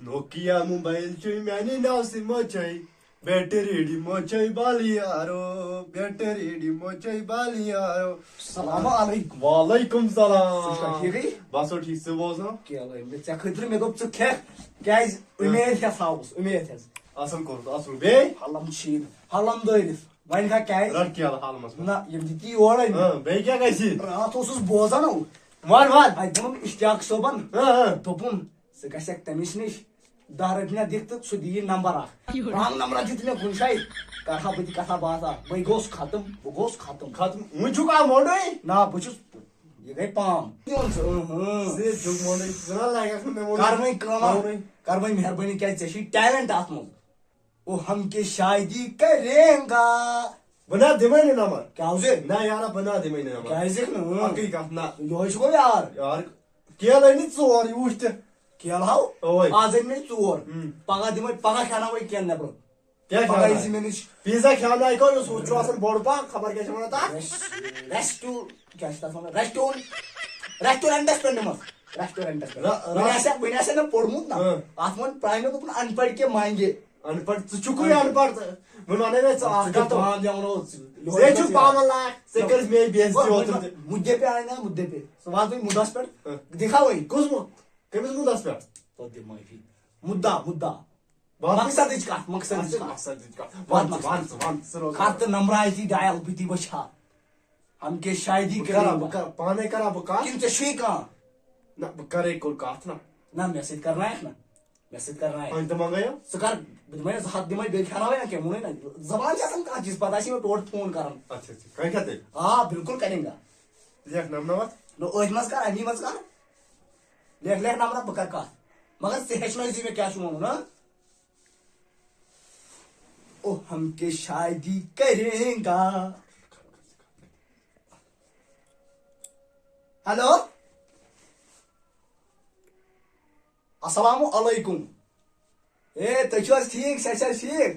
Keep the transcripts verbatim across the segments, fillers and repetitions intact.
Nokia mobile چھُے میانہِ ناوٕ سۭتۍ مۄچھے، بیٹری ڈی مۄچھے بالیارو، بیٹری ڈی مۄچھے بالیارو۔ السلام علیکم۔ وعلیکم ژٕ چھُکھا سلام۔ ٹھیٖکٕے؟ بس ہو ٹھیٖک، ژٕ بوزناو۔ کیلہٕ أنۍ مےٚ ژےٚ خٲطرٕ، مےٚ دوٚپ ژٕ کھٮ۪کھ، کیازِ اُمید ہٮ۪س ہاوُس، اُمید ہٮ۪س۔ اصل کوٚرُتھ، اصل۔ بیٚیہِ؟ حلم چھیٖن، حلم دٲرِتھ، وۄنۍ گا کیازِ؟ رٹ کیلہٕ حالمس منٛز۔ نہ، یِم دِتی یورے مےٚ۔ ہاں، بیٚیہِ کیٛاہ گژھِ؟ راتھ اوسُس بوزان او، وَن وَن۔ اَتہِ دوٚپُن اشتیاق صٲبن، ہاں، ہاں۔ دوٚپُن، ژٕ گژھکھ تٔمِس نِش، دَہ رۄپیہِ دِکھ تہٕ سُہ دِیہِ نمبر اکھ۔ رانگ نمبر دیُت مےٚ کُنہِ جایہِ، کرٕ ہا بہٕ تہِ کتھا باتھا، بہٕ گوس ختم، بہٕ گوس ختم۔ ختم۔ وۄنۍ چھُکھ آ موڈٕے؟ نہ، بہٕ چھُس، یہِ گٔے پام۔ یہِ اوٚن ژٕ، اۭں، اۭں۔ ژٕ چھُکھ موڈٕے، ژٕ نہ لگکھ نہٕ مےٚ موڈٕے۔ کر وۄنۍ کٲم اکھ، موڈٕے۔ کر وۄنۍ مہربٲنی، کیازِ ژےٚ چھُے ٹیلنٹ اتھ منٛز۔ او ہم کے شادی کریں گا۔ بہٕ نہ دِمے نہٕ نمبر۔ کیٛاہ حظ ہے؟ نہ یارا، بہٕ نہ دِمے نہٕ نمبر۔ کیٛازِ دِکھ نہٕ؟ اۭں۔ پکٕے کتھ نہ۔ یہوے چھُ گوٚو یار۔ یار، کیلہٕ أنۍ مٕتۍ ژور، یہِ وٕچھ تہِ۔ کیلہٕ ہاو؟ اوے۔ آز أنۍ مےٚ ژور۔ ہم۔ پگاہ دِمے، پگاہ کھٮ۪ناوے کینٛہہ نٮ۪برٕ۔ کیٛاہ پگاہ یی زِ کھیٛاوناوے؟ مےٚ نِش۔ پیٖزا کھیٛاوناوے کھو، یُس ہُہ چھُ آسان بوٚڑ پہن، خبر کیٛاہ چھِ وَنان تَتھ؟ ریس-، ریسٹو-، کیٛاہ چھِ تَتھ وَنان؟ ریسٹون-، ریسٹورنٹَس پٮ۪ٹھ نِمَس۔ ریسٹورنٹَس پٮ۪ٹھ۔ را-، وۄنۍ را-، آسہِ ہا، وۄنۍ آسہِ ہا مےٚ پوٚرمُت نہ۔ ہاں۔ اَتھ ووٚن پرٛانیو، دوٚپُن، "اَن پَڑھ کے مانگے۔" اَن پَڑھ، ژٕ چھُکھٕے اَن پَڑھ۔ وۄنۍ وَنے مےٚ ژٕ اَکھ ژٕ کَتھ کیٛاہ وَن۔ پان دِوان اوس؟ ژٕ ہے چھُکھ پاگل اَکھ، ژےٚ کٔرٕتھ مےٚ بے عزتی اوترٕ تہِ۔ مُدے پہ آیہِ نا، مُدے پہ۔ ژٕ وَن وۄنۍ مُدَس پٮ۪ٹھ۔ ہاں۔ دِکھا وۄنۍ۔ کُس مُد؟ کٔمِس مُدَس پٮ۪ٹھ؟ تو دِ معٲفی۔ مُدا، مُدا۔ باقٕے مقصدٕچ کَتھ، مقصدٕچ اَتھ چھِ کَتھ۔ مقصدٕچ کَتھ۔ وَن ژٕ، وَن ژٕ، وَن ژٕ، روز۔ کَتھ تہٕ نمبر آیہِ تی ڈایل، بہٕ تی وٕچھِ ہا۔ ہم کے شادی بہٕ کَرا، کریں بہٕ گا۔ کَرا، پانَے کَرا بہٕ کَتھ؟ کِنہٕ ژےٚ چھُے کانٛہہ؟ نہ، بہٕ کَرے کوٚر کَتھ نہ۔ نہ، مےٚ سۭتۍ کَرنایَکھ نہ۔ مےٚ سۭتۍ کَرنایَکھ۔ وۄنۍ تہِ منٛگے یَم۔ ژٕ کَر، بہٕ دِمَے نہ زٕ ہَتھ دِمَے، بیٚیہِ کھٮ۪ناوَے نہ کینٛہہ، ووٚنُے نہ۔ زبان چھِ آسان کانٛہہ چیٖز، پَتہٕ آسہِ یِمَے ٹوٹھ فون کَران۔ اچھا، اچھا، کَرِ کھا تیٚلہِ؟ آ، بِلکُل کَریں گا۔ لیکھ نَمنَمَتھ۔ نہ، أتھۍ منٛز کَر، اَمی منٛز کَر۔ لیکھ، لیکھ نمبر، بہٕ کَرٕ کَتھ۔ مگر ژٕ ہیٚچھنٲوۍ زِ مےٚ کیٛاہ چھُ وَنُن، ہاں؟ او ہم کے شادی کریں گا۔ ہیلو۔ السلام علیکم۔ اے، تُہۍ چھِو حظ ٹھیٖک؟ صحت چھا حظ ٹھیٖک؟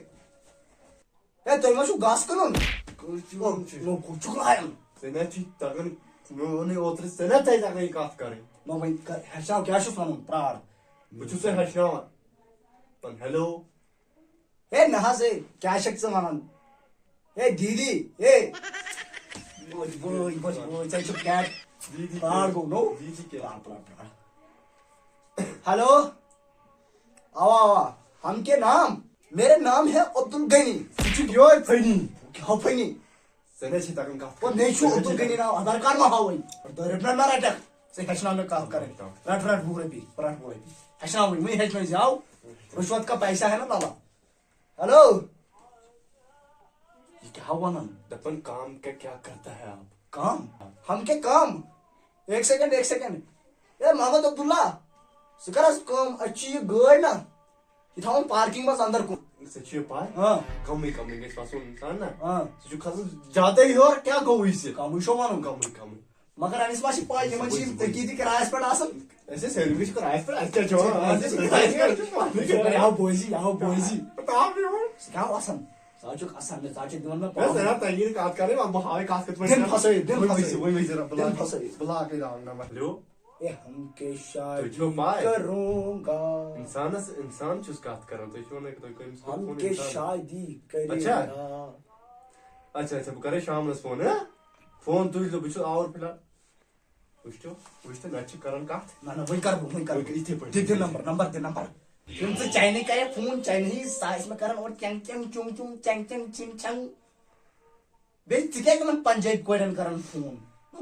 اے، تُہۍ ما چھِو گاسہٕ کٕنُن؟ کٲنٛسہِ تہِ ووٚن چھُ۔ نو، کوٚت چھُکھ لایان؟ ژےٚ نہ چھُے تَگان، مےٚ ووٚنُے اوترٕ، ژےٚ نہ تَگان یہِ کَتھ کَرٕنۍ۔ نو، وۄنۍ کَر-، ہیٚچھناو، کیٛاہ چھُس وَنُن؟ پرٛار۔ بہٕ چھُس ژےٚ ہیٚچھناوان۔ وَن ہیلو۔ ہے نہ حظ، ہے، کیٛاہ چھَکھ ژٕ وَنان؟ ہے دیٖدی، ہے۔ وٲے، وٲے، وٲے، وٲے، ژےٚ چھُکھ کیٹ۔ دیٖدی پرٛار کیٛاہ؟ گوٚو، نو۔ دیٖدی کیٛاہ؟ پرٛار، پرٛار، پرٛار۔ ہیلو۔ اوا، اوا۔ ہم کے نام؟ میرے نام ہے عبدالغنی۔ ژٕ چھُکھ یِہوٚے فٔنی۔ ہو فٔنی۔ ژےٚ نَے چھے تَگان کَتھ او، کَرٕنۍ۔ مےٚ چھُ عبدالغنی ناو، آدھار کارڈ ما ہاوَے؟ دٔرِتھ نہ، نہ رَٹَکھ۔ ژٕ ہیٚچھناو مےٚ کَتھ کَرٕنۍ۔ رَٹ، رَٹ وُہ رۄپیہِ، رَٹ وُہ رۄپیہِ۔ ہیٚچھناوٕے، وٕنۍ ہیٚچھنٲے زِ آو۔ رُشوت کا پیسہ ہے نا لالا۔ ہیلو۔ یہِ کیٛاہ وَنان؟ دَپان کام کا کیا کرتا ہے آپ؟ کام؟ ہم کے کام؟ ایک سیکنڈ، ایک سیکنڈ۔ اے محمد عبداللہ، ژٕ کر حظ کٲم، اَسہِ چھِ یہِ گٲڑۍ نا، یہِ تھاوُن پارکنگ منٛز اندر کُن۔ ژےٚ چھُے پَے؟ ہاں۔ کمٕے کمٕے گژھِ وَسُن اِنسان نا۔ ہاں۔ ژٕ چھُکھ کھسان زیادَے ہیوٚر، کیٛاہ گوٚوُے ژےٚ؟ کمٕے چھو وَنُن۔ کمٕے کمٕے۔ مگر أمِس ما چھِ پَے، یِمن چھِ یِم تٔکی تہِ کِرایَس پٮ۪ٹھ آسان۔ أسۍ ٲسۍ سٲلِم چھِ کِرایَس پٮ۪ٹھ، اَسہِ کیٛاہ چھِ وَنان؟ اَسہِ چھِ کِرایَس پٮ۪ٹھ، أسۍ چھِ پانہٕ کِرایَس پٮ۪ٹھ۔ آو بوزی، آو بوزی۔ تاپھ یِوان۔ ژٕ کیٛاہ وَسان؟ ژٕ حظ چھُکھ اَسان، مےٚ ژٕ حظ چھُکھ دِوان مےٚ ہے، پاوَر۔ ژٕ ہا تَگی نہٕ کَتھ کَرٕنۍ، وَلہٕ بہٕ ہاوَے کَتھ کِتھ پٲٹھۍ دِن کَرٕ۔ پھَسٲیِتھ، دِن وۄنۍ وٕچھِ، پھَسٲیِتھ۔ وۄنۍ وٕچھِ، بہٕ لاگہٕ، دِن پھَسٲیِتھ۔ بہٕ لاگہٕ یہِ راوُنٛڈ نمبر۔ ہیلو۔ اے ہم کے تُہۍ چھِو شادی پاے؟ کروں گا۔ اِنسانَس، اِنسان چھُس کَتھ کَران، تُہۍ چھِو وَنان کہِ تُہۍ کٔمِس کٔرِو ہم فون کے اِنسان؟ شادی کریں اچھا۔ گا۔ اچھا، اچھا، بہٕ کَرے شامنَس فون، ہہ؟ فون تُلۍ زیو، بہٕ چھُس آوُر فِلحال۔ وٕچھتو، وٕچھتو، نَتہٕ چھِ کَران کَتھ۔ نہ، نہ، وۄنۍ کَرٕ بہٕ، وۄنۍ کَرٕ وۄنۍ بہٕ۔ یِتھَے پٲٹھۍ۔ دِ، دِ نمبر، نمبر دِ، نمبر۔ یِم ژٕ چاینہٕ کَرے فون، چاینہٕ ہی سُہ آسہِ مےٚ کَران اورٕ چنٛگ چنٛگ چُنٛگ چُنٛگ، چنٛگ چنٛگ چِنٛگ چنٛگ۔ بیٚیہِ ژٕ کیٛازِ یِمَن پنجٲبۍ کورٮ۪ن کَران فون؟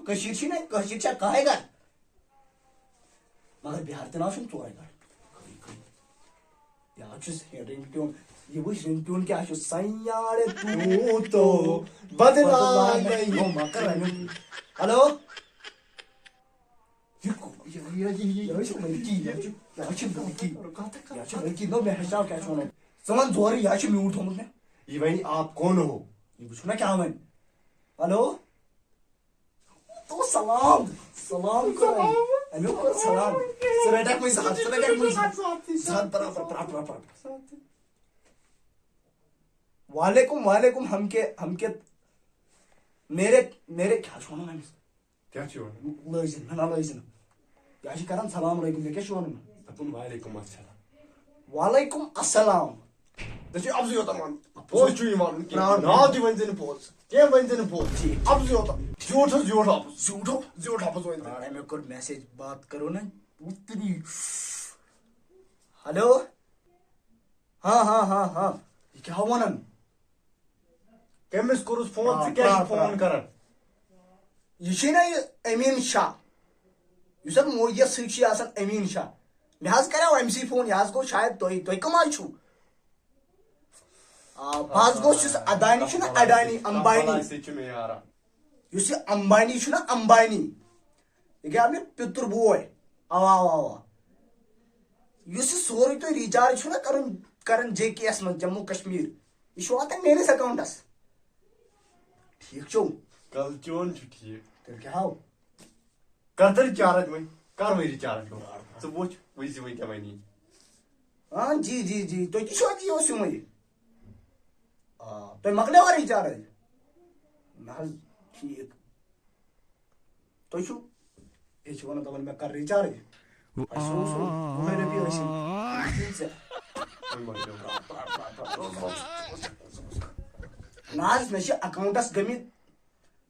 کٔشیٖر چھِی نہ، کٔشیٖر چھا کاہے گڑھ؟ مگر بِہار تہِ نہ حظ چھُنہٕ ژورے گڑھ۔ یہِ حظ چھُس رِنٛگ ٹیوٗن، یہِ وٕچھ رِنٛگ ٹیوٗن کیٛاہ چھُ، سیاڑ تو تو بدلا بدلا نہیں۔ نہیں۔ نو مکر رنٛگ۔ ہیلو۔ یہِ کو-، یہِ، یہِ، یہِ، یہِ، یہِ چھُ لڑکی، یہِ چھُ، یہِ چھُ لڑکی۔ یہِ چھُ لڑکی، نو مےٚ ہیٚچھناو کیٛاہ چھُ وَنُن۔ ژٕ وَن زورٕ، یہِ حظ چھُ میوٗٹ تھوٚمُت مےٚ۔ یہِ وَنہِ آپ کون ہو؟ یہِ وٕچھ مےٚ کیٛاہ وَنہِ۔ ہیلو۔ تو سلام، سلام کرو۔ امیُک کوٚر سلام۔ ژٕ رٹکھ وۄنۍ زٕ ہتھ، ژٕ رٹکھ وۄنۍ زٕ ہتھ۔ زٕ ہتھ برابر، برابر، برابر۔ وعلیکم، وعلیکم، ہم کے، ہم کے، میرے، میرے، کیٛاہ چھُ وَنان أمِس؟ کیٛاہ چھُ وَنان؟ لٲزِن، نہ، نہ لٲزِن۔ یہِ حظ چھِ کران سلام علیکم، مےٚ کیٛاہ چھُ وَنُن؟ دَپُن وعلیکم السلام۔ وعلیکم السلام۔ ژےٚ چھُے اَپزُے یوت وَنُن۔ پوٚز چھُے یہِ وَنُن کینٛہہ۔ پرٛار ناو تہِ ؤنۍ زِ نہٕ پوٚز۔ کینٛہہ ؤنۍ زِ نہٕ پوٚز۔ ٹھیٖک۔ اَپزُے یوت۔ زیوٗٹھ حظ زیوٗٹھ اَپُز۔ زیوٗٹھ حظ زیوٗٹھ اَپُز ؤنۍ زِ۔ پرٛار، أمۍ کوٚر message، بات کرو نا۔ ہیلو۔ ہاں، ہاں، ہاں، ہاں۔ یہِ کیٛاہ وَنان؟ کٔمِس کوٚرُس فون؟ آ، ژٕ کیٛازِ چھُکھ پرٛار، فون پرٛار۔ کران؟ یہِ چھُے نا یہِ امیٖن شاہ، یُس اَتھ موگیَس سۭتۍ چھُ آسان، امیٖن شاہ۔ مےٚ حظ کریو أمۍ سٕے فون، یہِ حظ گوٚو شاید تۄہہِ، تُہۍ کٕم حظ چھِو؟ آ، بہٕ حظ گوٚوس یُس اَدانی چھُنہ، اَدانی، اَمبانی۔ سۭتۍ چھُ مےٚ یارا۔ یُس یہِ اَمبانی چھُنہ، اَمبانی، یہِ گٔیو مےٚ پِتُر بوے۔ اَوا، اَوا، اَوا۔ یُس یہِ سورُے تۄہہِ recharge چھُنہ کَرُن، کَران جے کے یَس منٛز، جموں کشمیٖر، یہِ چھُ واتان میٲنِس account-س۔ ٹھیٖک چھُو؟ کَل چون چھُ ٹھیٖک۔ تیٚلہِ کیٛاہ ہاو؟ کَر تہٕ recharge وۄنۍ؟ کَر وۄنۍ recharge گوٚو؟ ژٕ وٕچھ، وٕچھ زِ وۄنۍ کیٛاہ وَنہِ یہِ۔ ہاں، جی، جی، جی، تُہۍ تہِ چھِوا جِیو سِمٕے؟ آ، تۄہہِ مۄکلیوا recharge؟ نہ حظ، ٹھیٖک۔ تُہۍ چھِو، بیٚیہِ چھِ وَنان، دَپان، مےٚ کَر recharge؟ اَسہِ اوس وُہَے رۄپیہِ ٲسِم۔ وۄنۍ مۄکلیو۔ نہ حظ، مےٚ چھِ account-س گٔمٕتۍ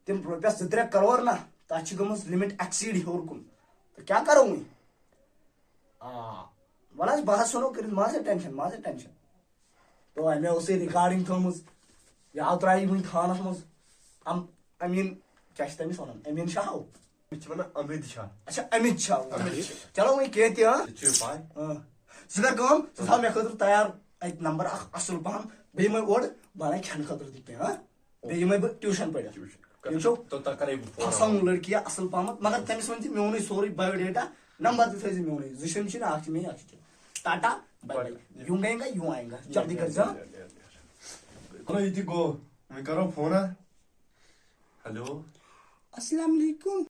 تِم رۄپیَس زٕ ترٛےٚ کرور نہ، تَتھ چھِ گٔمٕژ limit exceed ہیوٚر کُن۔ تہٕ کیٛاہ کَرو وۄنۍ؟ آ، وَلہٕ حظ، بہٕ حظ ژھٕنو کٔرِتھ، مہ حظ ہے tension، مہ حظ ہے tension۔ تو مےٚ اوس یہِ recording تھٲومٕژ، یہِ آو ترٛایہِ وٕنہِ تھانَس منٛز۔ اَم-، أمیٖن، کیٛاہ چھِ تٔمِس وَنان؟ أمیٖن شاہ ہو؟ أمِس چھِ وَنان اَمِت شاہ۔ اچھا، أمِت شاہ۔ أمِت شاہ۔ چلو وۄنۍ کینٛہہ تہِ، ہاں؟ ژےٚ چھُے پَے؟ ہاں۔ ژٕ کر کٲم، ژٕ تھاو مےٚ خٲطرٕ تیار اَتہِ number اَکھ اَصٕل پَہَم، بیٚیہِ یِمَے اورٕ، بہٕ اَنَے کھٮ۪نہٕ خٲطرٕ تہِ کینٛہہ، ہاں؟ بیٚیہِ یِمَے بہٕ tuition پٔرِتھ۔ Tuition۔ ٹھیٖک چھُو؟ تو تۄہہِ کَرَے بہٕ phone۔ اَصٕل لٔڑکی، اَصٕل پَہمَتھ، مگر تٔمِس ؤنۍ زِ میونُے سورُے biodata، number تہِ تھٲیزِ میونُے، زٕ سِم چھِ نہ، اَکھ چھِ مےٚ، اَکھ چھِ ژےٚ۔ Tata, bye bye۔ Bye۔ یوٗں گئے گا، یوٗں آئے گا۔ جلدی کر جا۔ چلو، یہِ تہِ گوٚو۔ وۄنۍ کَرو phone، ہا؟ Hello۔ السلام علیکم۔